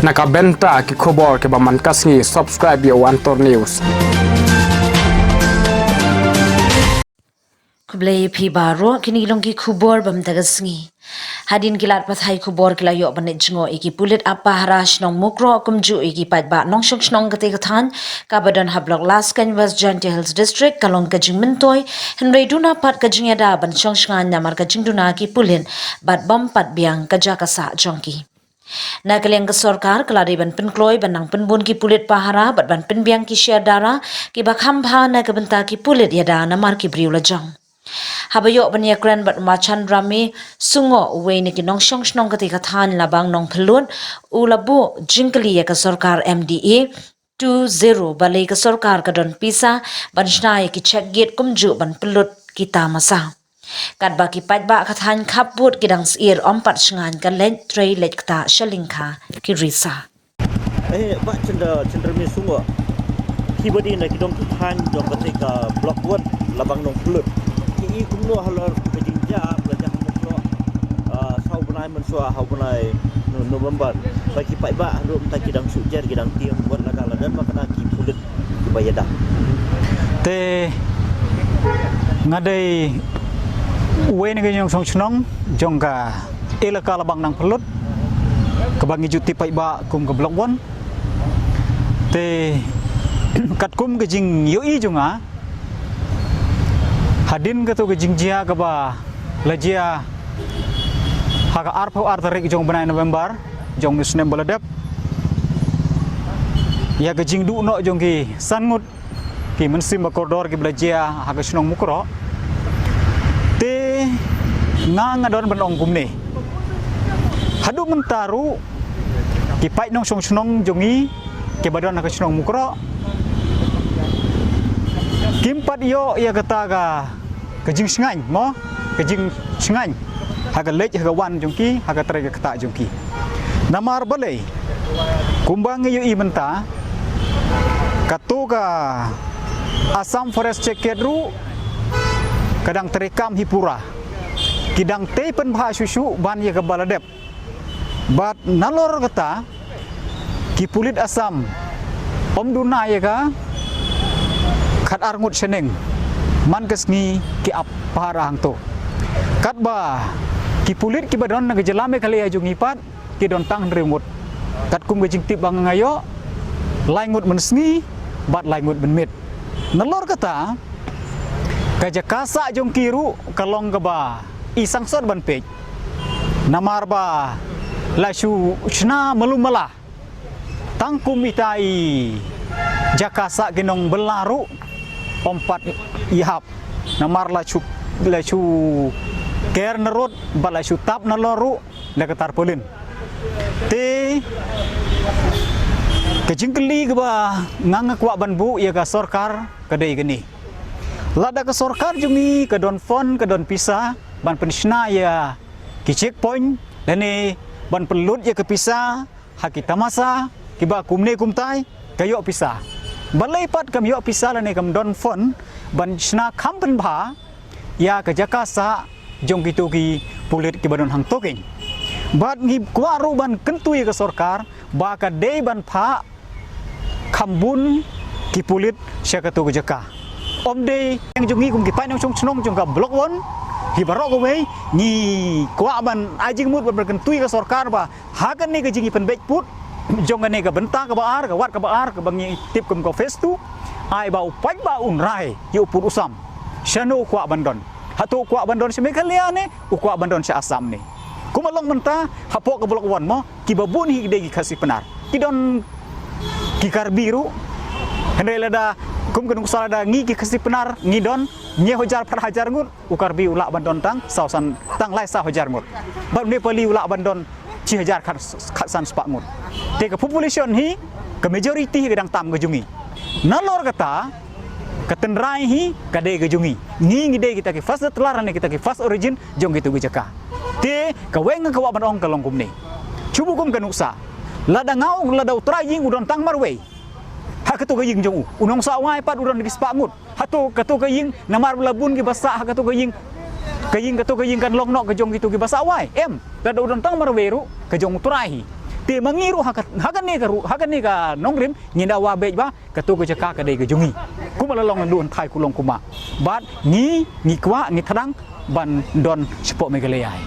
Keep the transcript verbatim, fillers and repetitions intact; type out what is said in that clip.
Na ka bynta ki khubor kiba man ka sngi, subscribe ïa u Antor News. Khublei phi baroh, kine ki long ki khubor ba mynta ka sngi. Hadien ki lad pathai khubor ki la ïoh ban leit jngoh ïa ki pulit ap pahara shnong Mukroh kumjuh ïa ki paidbah nongshong shnong katei ka thaiñ kaba don ha Block Laskeiñ, West Jaintia Hills District, ka long ka jingmyntoi, hynrei duna pat ka jingïada ban shong shngaiñ namar ka jingduna ki pulit bad bym pat biang ka jaka sah jong ki. Na ka liang ka sorkar ka la dei ban pynkloi ban nang pynbun ki pulit pahara bad ban pynbiang ki sher dara kiba kham bha na ka bynta ki pulit ïada namar ki briew lajong. Haba ïoh ban ïakren bad u Ma Chandrami Sungoh, uwei na ki nongshong shnong katei ka thaiñ Labang Nongphyllut, u la buh jingkylli ïa ka sorkar M D A two zero, balei ka sorkar ka don pisa ban shna ïa ki check gate kumjuh ban pynlut ki tamasa. Katba ki paidbah ka thaiñ khappud ki dang syier ym pat shngaiñ, ka leit trei leit ktah sha lyngkha ki risa. Eh, Bah Chandra, Chandrami Sungoh. Ki ba dei na ki dong ki thaiñ jong katei ka Block One, Labang Nongphyllut. Ki i kumno halor ka jingjia ba la jia ha Mukroh, ah, saw bnai mynshuwa, saw bnai No-, November. Ba ki paidbah haduh mynta ki dang shu jer, ki dang tieng, wat la ka la don ba kane ki pulit kiba ïada. Te nga dei uwei na ki nongshong shnong jong ka elaka Labang Nongphyllut, kaba ngi ju tip paidbah kum ka Block One. Te katkum ka jingïohi jong nga, hadien kato ka jingjia kaba la jia ha ka arphew ar tarik jong u bnai November jong une u snem ba la dep, ïa ka jingduh noh jong ki san ngut ki mynsiem ba kordor kiba la jia ha ka shnong Mukroh. Te nga, nga don ban ong kumne. Haduh mynta ruh ki paid nongshong shnong jong ngi kiba don ha ka shnong Mukroh kim pat ïoh ïa kata ka, ka jingshngaiñ mo, ka jingshngaiñ ha ka leit ha ka wan jong ki, ha ka trei ka ktah jong ki. Namar balei? Kumba ngi ïohi mynta, kato ka Assam Forest Check Gate ruh ka dang treikam hi pura. Ki dang tei pynbha shuh shuh ban ïa kaba la dep. Bad nalor kata, ki pulit Assam ym duna ïa ka khatar ngut shaneng man ka sngi ki ap pahara hangto. Katba ki pulit kiba don na ka jylla Meghalaya jong ngi pat ki don tang hynriew ngut. Katkum ka jingtip ba nga ïoh, lai ngut mynsngi bad lai ngut mynmiet. Nalor kata, ka jaka sah jong ki ruh ka long kaba i sangsot ban peit. Namar ba la shu shna malu mala tang kum ita i jaka sah ki nongbylla ruh ym pat i hap. Namar la shu, la shu ker na rud bad la shu tap nalor ruh da ka tarpaulin. Te ka jingkylli kaba nga, nga kwah ban buh ïa ka sorkar ka dei kane. Lada ka sorkar jong ngi ka don fund, ka don pisa ban pynshna ïa ki checkpoint lane ban pynlut ïa ka pisa ha ki tamasa kiba kumne kumtai, ka ïoh pisa. Balei pat kam ïoh pisa lane kam don fund ban shna kham pynbha ïa ka jaka sah jong kito ki pulit kiba don hangto keiñ. Bad ngi kwah ruh ban kyntu ïa ka sorkar ba ka dei ban phah kham bun ki pulit sha kato ka jaka. Ym dei tang jong ngi kum ki paid nongshong shnong jong ka Block One hi baroh kawei, ngi kwah ban ai jingmut ban kyntu ïa ka sorkar ba ha kane ka jingïapynbeit pud jong kane ka bynta kaba ar, ka wat kaba ar kaba ngi tip kum ka phase two, ai ba u paidbah un rai ïa u pud u sam. Shano u kwah ban don? Hato u kwah ban don sha Meghalaya ne u kwah ban don sha Assam ne? Kumba long mynta hapoh ka Block One mo, kiba bun hi ki dei ki Khasi Pnar. Ki don ki Karbi ruh. Hynrei lada kum ka nuksa lada ngi ki Khasi Pnar ngi don hynñiew hajar phra hajar ngut, u Karbi u lah ban don tang saw san, tang lai saw hajar ngut. Bad u Nepali u lah ban don shi hajar khat, khatsan spah ngut. Te ka population hi, ka majority hi ka dang tam ka jong ngi. Nalor kata, ka tynrai hi ka dei ka jong ngi. Ngi ngi dei kita ki first settler ne kita ki first origin jong kito ki jaka. Te kawei nga kwah ban ong ka long kumne. Shu buh kum ka nuksa. Lada nga ong, lada u trai ïing u don tang marwei ha kato ka ïing jong u, u nongsah wai pat u don ki spah ngut. Hato kato ka ïing namar ba la bun kiba sah ha kato ka ïing, ka ïing, kato ka ïing kan long noh ka jong kito kiba sah wai? Em, lada u don tang marwei ruh ka jong u trai hi. Te ma ngi ruh ha ka, ha kane ka ruh, ha kane ka nongrim, ngi da wad beit ba kato ka jaka ka dei ka jong ngi. Kumba la long naduh hynthai, ka long kumba. Bad ngi, ngi kwah, ngi tdang ban don shapoh Meghalaya hi.